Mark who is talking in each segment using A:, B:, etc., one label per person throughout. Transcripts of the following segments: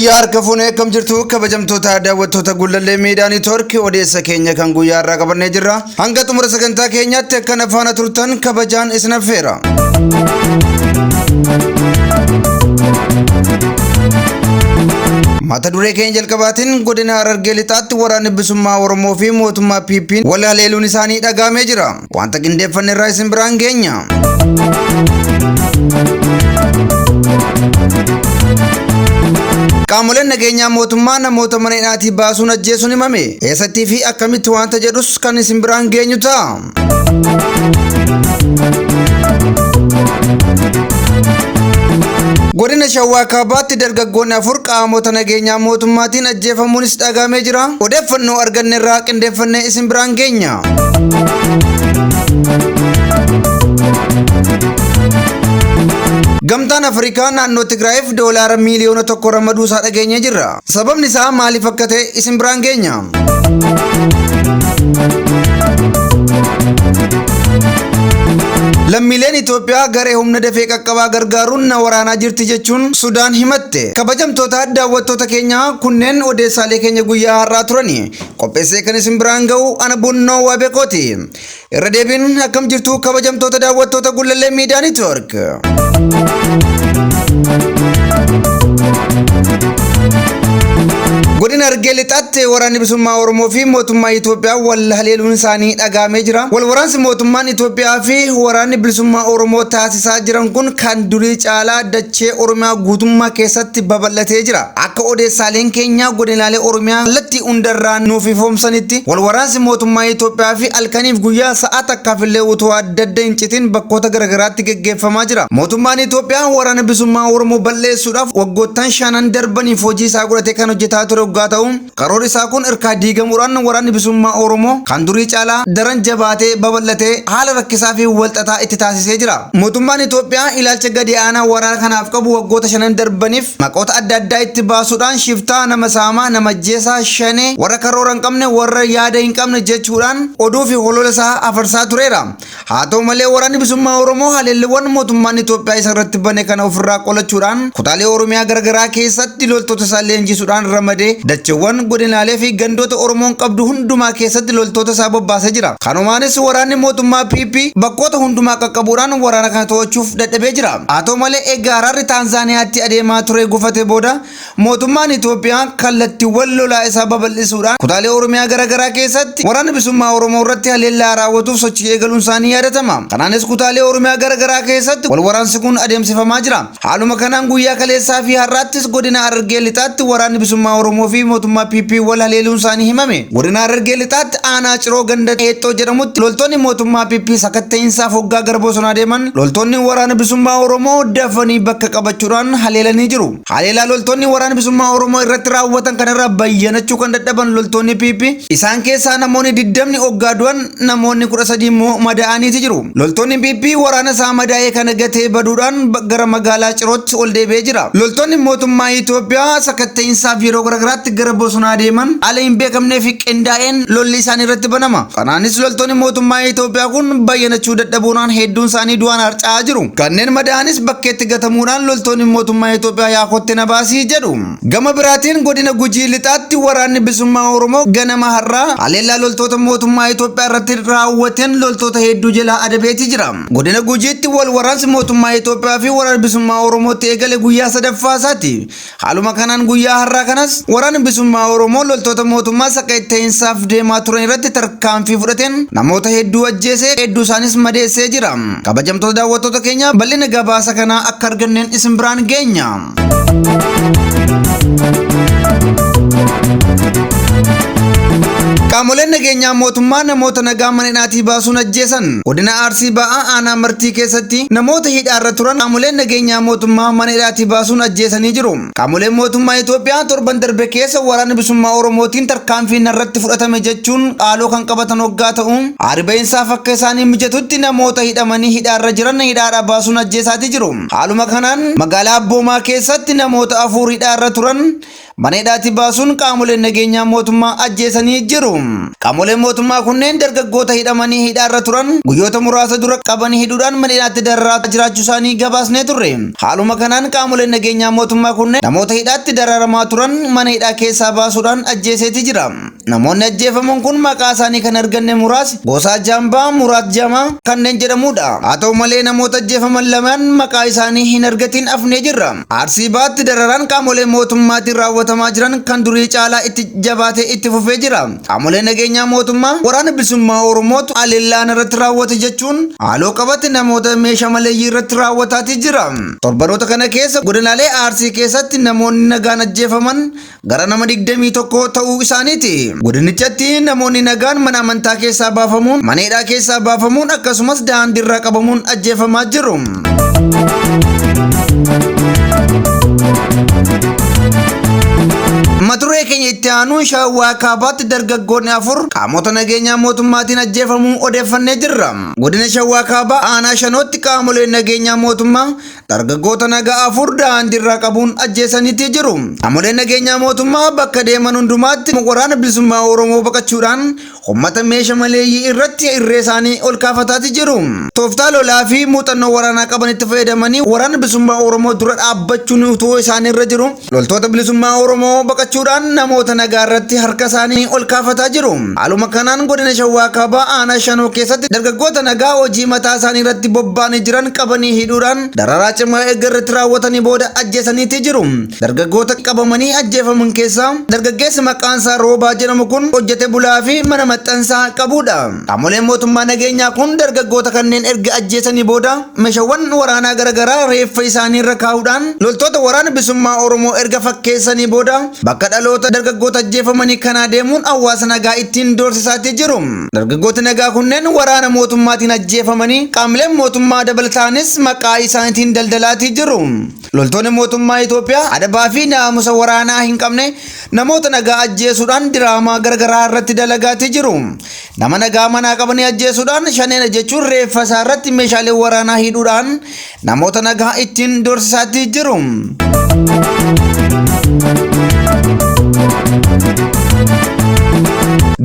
A: Yooyyaa harka fuunee akkam jirtu kabajamtoota daawwattoota Gullallee Miidiyaa Neetwoork odeessa keenya kan guyyaa irraa qabannee jirra. Hanga xumura sagantaa keenyaatti akkana faana turtan kabajaan isin affeera. Mata duree keenya jalqabaatiin godina Harargee Lixaatti waraanni bilisummaa Oromoo fi mootummaa PP'n wal haleeluun isaanii dhagahamee jira. Wanta qindeeffanne irraa isin biraan geenya. Qaamoleen nageenyaa mootummaa namoota mana hidhaatii baasuun ajjeesuun himame. Eessattii fi akkamitti wanta jedhus kan isin biraan geenyu ta'a. Godina Shawaa Kaabaatti dargaggoonni 4 qaamota nageenyaa mootummaatiin ajjeefamuunis dhagahamee jira. Odeeffannoo arganne irraa qindeeffannee isin biraan geenya. Gamtaan Afrikaa naannoo Tigraayiif doolaara miiliyoona 1 ramaduu isaa dhageenyee jirra. Sababni isaa maaliif akka ta'e isin biraan geenya. Lammiileen Itoophiyaa garee humna dafee qaqqabaa gargaaruun na waraanaa jirti jechuun Sudaan himatte. Kabajamtoota daawwattoota keenyaa kunneen odeessaalee keenya guyyaa har'aa turani. Qopheessee kan isin biraan ga'u ana Bunnoo Waabekooti. Irra deebiin akkam jirtu kabajamtoota daawwattoota Gullallee Miidiyaa Neetwoork. Godina Harargee Lixaatti waraanni bilisummaa Oromoo fi mootummaa Itoophiyaa wal haleeluun isaanii dhagahamee jira. Wal waraansi mootummaan Itoophiyaa fi waraanni bilisummaa Oromoo taasisaa jiran kun kan durii caalaa dachee Oromiyaa guutummaa keessatti babal'atee jira. Akka odeessaaleen keenya godinaalee Oromiyaa kallattii hundarraa nuuf ifoomsanitti wal waraansi mootummaa Itoophiyaa fi halkaniif guyyaa sa'a takkaaf illee utuu adda adda hin citin bakkoota garagaraatti geggeeffamaa jira. Mootummaan Itoophiyaa waraana bilisummaa Oromoo balleessuudhaaf waggoottan shanan darbaniif hojii isaa godhatee kan hojjetaa ture oggaa ta'u, karoorri isaa kun irkaa diigamuudhaan waraanni bilisummaa Oromoo kan durii caalaa daran jabaatee babal'atee haala rakkisaa fi walxaxaa itti taasisee jira. Mootummaan Itoophiyaa ilaalcha gadi aanaa waraana kanaaf qabu waggoota shanan darbaniif maqoota adda addaa itti baasuudhaan shiftaa, nama saamaa, nama ajjeesaa, shanee, warra karoora hin qabne, warra yaada hin qabne jechuudhaan oduu fi holola isaa afarsaa tureera. Haa ta'u malee waraanni bilisummaa Oromoo haleelliiwwan mootummaan Itoophiyaa isa irratti bane kana ofirraa qolachuudhaan kutaalee Oromiyaa garagaraa keessatti loltoota isaa leenjisuudhaan ramadee dacheewwan godinaalee fi gandoota Oromoon qabdu hundumaa keessatti loltoota isaa bobbaasee jira. Kanumaanis waraanni mootummaa PP bakkoota hundumaa qaqqabuudhaan waraana kana to'achuuf dadhabee jira. Haa ta'u malee egaa araarri Taanzaaniyaatti adeemaa ture gufate booda mootummaan Itoophiyaa kallattiiwwan lolaa isaa babal'isuudhaan kutaalee Oromiyaa garaagaraa keessatti waraana bilisummaa Oromoo irratti haleellaa raawwatuuf sochii eegaluun isaanii yaadatama. Kanaanis kutaalee Oromiyaa garaagaraa keessatti wal waraansi kun adeemsifamaa jira. Haaluma kanaan guyyaa kaleessaa fi har'aattis godina Harargee Lixaatti waraanni bilisummaa Oromoo fi mootummaa PP wal haleeluun isaanii himame. Godina Harargee Lixaatti aanaa Ciroo ganda Heexxoo jedhamutti loltoonni mootummaa PP sakatta'iinsaaf hoggaa gara bosonaa deeman loltoonni waraana bilisummaa Oromoo dafanii bakka qabachuudhaan haleelanii jiru. Haleelaa loltoonni waraana bilisummaa Oromoo irratti raawwatan kanarraa bayyanachuu kan dadhaban loltoonni PP isaan keessaa namoonni 20 hoggaa du'an namoonni 13 immoo madaa'aniiti jiru. Loltoonni PP waraana isaa madaa'ee kana gatee baduudhaan gara magaalaa Cirootti ol deebi'ee jira. Loltoonni mootummaa Itoophiyaa sakatta'iinsaaf yeroo garaagaraatti gara bosonaa deeman haala hin beekamnee fi qindaa'een lolli isaanii irratti banama. Kanaanis loltoonni mootummaa Itoophiyaa kun bayyanachuu dadhabuudhaan hedduun isaanii du'aan harca'aa jiru. Kanneen madaa'anis bakkeetti gatamuudhaan loltoonni mootummaa Itoophiyaa yaa kotte na baasii jedhu. Gama biraatiin godina Gujii Lixaatti waraanni bilisummaa Oromoo ganama har'aa haleellaa loltoota mootummaa Itoophiyaa irratti raawwateen loltoota hedduu jalaa adabeeti jira. Godina Gujiitti wal waraansi mootummaa Itoophiyaa fi waraana bilisummaa Oromootti eegale guyyaa sadaffaa isaati. Haaluma kanaan guyyaa har'aa kanas waraanni bilisummaa Oromoo loltoota mootummaa sakatta'iinsaaf deemaa turan irratti tarkaanfii fudhateen namoota hedduu ajjeesee hedduu isaanis madeessee jira. Kabajamtoota daawwattoota keenya bal'ina gabaasa kanaa akka arganneen isin biraan geenya. Qaamoleen nageenyaa mootummaa namoota nagaa mana hidhaatii baasuun ajjeesan. Godina Arsii Ba'aa aanaa Martii keessatti namoota hidhaarra turan qaamoleen nageenyaa mootummaa mana hidhaatii baasuun ajjeesanii jiru. Qaamoleen mootummaa Itoophiyaa torban darbe keessa waraana bilisummaa Oromootiin tarkaanfiin narratti fudhatame jechuun haaloo kan qabatan hoggaa ta'u, aari ba'iinsaaf akka isaanii mijatutti namoota hidhamanii hidhaarra jiran hidhaadhaa baasuun ajjeesaatii jiru. Haaluma kanaan magaalaa Abboomaa keessatti namoota 4 hidhaarra turan mana hidhaatii baasuun qaamoleen nageenyaa mootummaa ajjeesanii jiru. Qaamoleen mootummaa kunneen dargaggoota hidhamanii hidhaarra turan guyyoota muraasa dura qabanii hidhuudhaan mana hidhaatti dararaa jiraachuu isaanii gabaasnee turre. Haaluma kanaan qaamoleen nageenyaa mootummaa kunneen namoota hidhaatti dararamaa turan mana hidhaa keessaa baasuudhaan ajjeeseeti jira. Namoonni ajjeefaman kun maqaa isaanii kan arganne muraasni Gosaa Jaambaa, Muraat Jamaa kanneen jedhamudha. Haa ta'u malee namoota ajjeefaman lamaan maqaa isaanii hin argatiin hafnee jirra. Arsii Bahaatti dararaan qaamolee mootummaatiin raawwatamaa jiran kan durii caalaa itti jabaatee itti fufee jira. Qaamolee nageenyaa mootummaa Waraana Bilisummaa Oromootu haleellaan irratti raawwate jechuun haaloo qabate namoota meeshaa maleeyyii irratti raawwataatii jira. Torbanoota kana keessa godinaalee Arsii keessatti namoonni nagaan ajjeefaman gara nama 21 ta'uu isaaniiti. Godinichatti namoonni nagaan mana amantaa keessaa baafamuun, mana hidhaa keessaa baafamuun akkasumas daandiirraa qabamuun ajjeefamaa jiru. Mata duree keenya itti aanuun Shawaa Kaabaatti dargaggoonni 4 qaamota nageenyaa mootummaatiin ajjeefamuu odeeffannee jirra. Godina Shawaa Kaabaa aanaa Shanootti qaamoleen nageenyaa mootummaa Dargaggoota nagaa 4 daandiirraa qabuun ajjeesaniitii jiru. Qaamoleen nageenyaa mootummaa bakka deeman hundumaatti Waraana Bilisummaa Oromoo baqachuudhaan uummata meesha maleeyyii irratti irree isaanii ol kaafataati jiru. Tooftaa lolaa fi muuxannoo waraanaa qabanitti fayyadamanii Waraana Bilisummaa Oromoo dura dhaabbachuun utuu isaaniirra jiru loltoota bilisummaa Oromoo baqachuudhaan namoota nagaa irratti harka isaanii ol kaafataa jiru. Haaluma kanaan godina Shawaa Kaabaa aanaa Shanoo keessatti dargaggoota nagaa hojii mataa isaanii irratti bobba'anii jiran qabanii hidhuudhaan dararaa cimaa erga irratti raawwatanii booda ajjeesaniitii jiru. Dargaggoota qabamanii ajjeefaman keessaa dargaggeessi maqaan isaa Roobaa jedhamu kun hojjete bulaa fi mana maxxansaa qabudha. Qaamoleen mootummaa nageenyaa kun dargaggoota kanneen erga ajjeesanii booda meeshaawwan waraanaa garagaraa reeffa isaanii irra kaa'uudhaan loltoota Waraana Bilisummaa Oromoo erga fakkeessanii booda bakka dhaloota dargaggoota ajjeefamanii kanaa deemuun hawaasa nagaa ittiin doorsisaatii jiru. Dargaggooti nagaa kunneen waraana mootummaatiin ajjeefamanii qaamileen mootummaa dabalataanis maqaa isaaniitiin daldalaatii jiru. Loltoonni mootummaa Itoophiyaa adabaa fi naamusa waraanaa hin qabne namoota nagaa ajjeesuudhaan diraamaa garagaraa irratti dalagaatii jiru. Nama nagaa manaa qabanii ajjeesuudhaan shaneedha jechuun reeffa isaa irratti meeshaalee waraanaa hidhuudhaan namoota nagaa ittiin doorsisaatii jiru.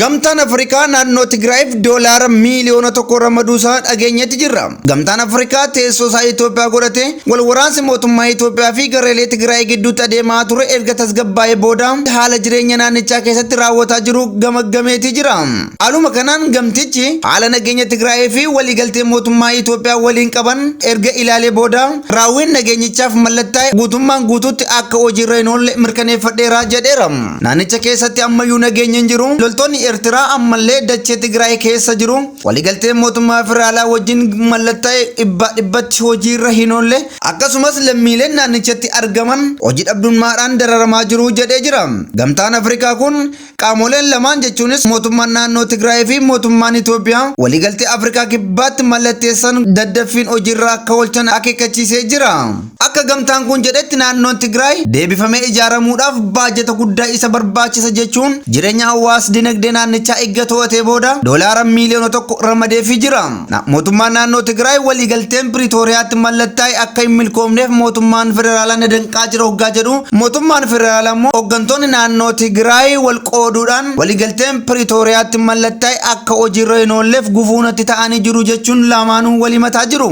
A: Gamtaan Afrikaa naannoo Tigraayiif doolaara miiliyoona 1 ramaduu isaa dhageenyetti jirra. Gamtaan Afrikaa teessoo isaa Itoophiyaa godhate wal waraansi mootummaa Itoophiyaa fi gareelee Tigraay gidduutti adeemaa ture erga tasgabbaa'ee booda haala jireenya naannichaa keessatti raawwataa jiru gamaggameetii jira. Haaluma kanaan gamtichi haala nageenya Tigraay fi waliigaltee mootummaa Itoophiyaa waliin qaban erga ilaalee booda raawwiin nageenyichaaf mallattaa'e guutummaan guutuutti akka hojiirra hin oolle mirkaneeffadheera jedheera. Naannicha keessatti ammayyuu nageenyi hin jiru. Loltoonni Eertiraa ammallee dachee Tigraay keessa jiru. Waliigalteen mootummaa federaalaa wajjin mallattaa'e dhibbaa dhibbatti hojiirra hin oolle. Akkasumas lammiileen naannichatti argaman hojii dhabdummaadhaan dararamaa jiru jedhee jira. Gamtaan Afrikaa kun qaamoleen lamaan jechuunis mootummaan naannoo Tigraay fi mootummaan Itoophiyaa waliigaltee Afrikaa Kibbaatti mallatteessan daddaffiin hojiirra akka oolchan akeekkachiisee jira. Akka gamtaan kun jedhetti naannoon Tigraay deebifamee ijaaramuudhaaf baajata guddaa isa barbaachisa jechuun jireenya hawaas dinagdee naannichaa eegga to'atee booda doolaara miiliyoona 1 ramadeefii jira. Mootummaan naannoo Tigraay waliigalteen Piriitooriyaatti mallattaa'e akka hin milkoomneef mootummaan federaalaa na danqaa jira hoggaa jedhu, mootummaan federaalaa immoo hooggantoonni naannoo Tigraay wal qooduudhaan waliigalteen Piriitooriyaatti mallattaa'e akka hojiirra hin oolleef gufuu natti ta'anii jiru jechuun lamaanuu walii mataa jiru.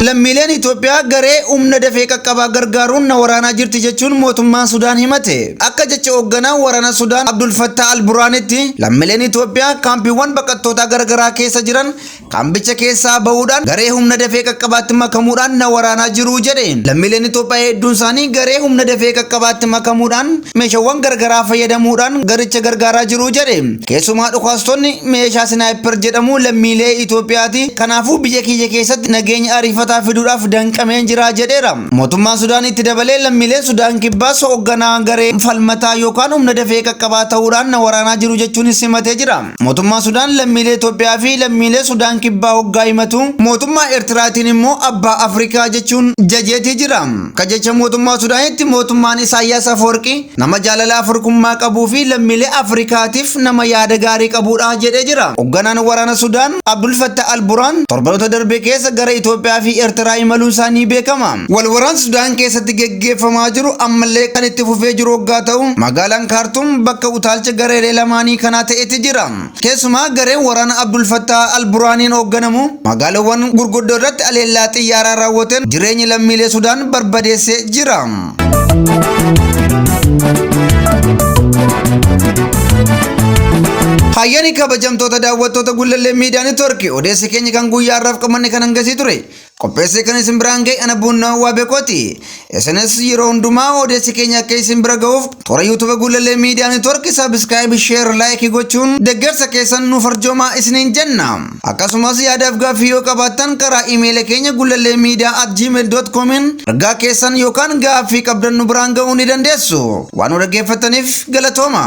A: Lammiileen Itoophiyaa garee humna dafee qaqqabaa gargaaruun na waraanaa jirti jechuun mootummaan Sudaan himate. Akka jecha hoogganaa waraana Sudaan Abdul Fattah Al-Burhaanitti lammiileen Itoophiyaa kaampiiwwan baqattootaa garaagaraa keessa jiran kaampicha keessaa bahuudhaan garee humna dafee qaqqabaatti makamuudhaan na waraanaa jiru jedhe. Lammiileen Itoophiyaa hedduun isaanii garee humna dafee qaqqabaatti makamuudhaan meeshaawwan garagaraa fayyadamuudhaan garicha gargaaraa jiru jedhe. Keessumaa dhukaastonni meeshaa sniper jedhamu lammiilee Itoophiyaati. Kanaafuu biyya kiyya keessatti nageenya ariifataa fiduudhaaf danqameen jira jedheera. Mootummaan Sudaan itti dabalee lammiileen Sudaan Kibbaas hoogganaa garee falmataa yookaan humna dafee qaqqabaa ta'uudhaan na waraanaa jiru jechuunis himatee jira. Mootummaan Sudaan lammiilee Itoophiyaa fi lammiilee Sudaan Kibbaa hoggaa himatu, mootummaa Eertiraatiin immoo abbaa Afrikaa jechuun jajeetii jira. Akka jecha mootummaa Sudaanitti mootummaan Isaayyaas Afwerqii nama jaalala Afrikummaa qabuu fi lammiilee Afrikaatiif nama yaada gaarii qabuudha jedhee jira. Hoogganaan waraana Sudaan Abdul Fattah Al-Burhaan torbanoota darbe keessa gara Itoophiyaa fi Eertiraa imaluun isaanii beekama. Wal waraansi Sudaan keessatti geggeeffamaa jiru ammallee kan itti fufee jiru hoggaa ta'u, magaalaan Kaartuum bakka utaalcha gareelee lamaanii kanaa ta'etti jira. Keessumaa gareen waraana Abdul Fattah al-Burhaaniin hoogganamu magaalawwan gurguddoo irratti aleellaa xiyyaaraa raawwateen jireenya lammiilee Sudaan barbadeessee jira. Hayyani kabajamtoota daawwattoota Gullallee Miidiyaa Neetwoorkii, odeessi keenya kan guyyaa har'aaf qabanne kan hangasii ture. Qopheessee kan isin biraan ga'e ana Buunnaa Waabekooti. Isinis yeroo hundumaa odeessi keenya akka isin bira ga'uuf toora YouTube Gullallee Miidiyaa Neetwoorkii subscribe, share, like gochuun deeggarsa keessan nuuf arjoomaa isiniin jenna. Akkasumas yaadaaf gaaffii yoo qabaattan karaa imeela keenya gullalleemiidiyaa@gmail.comin ergaa keessan yookaan gaaffii qabdan nu biraan ga'uu ni dandeessu. Waan nu dhaggeeffattaniif galatooma.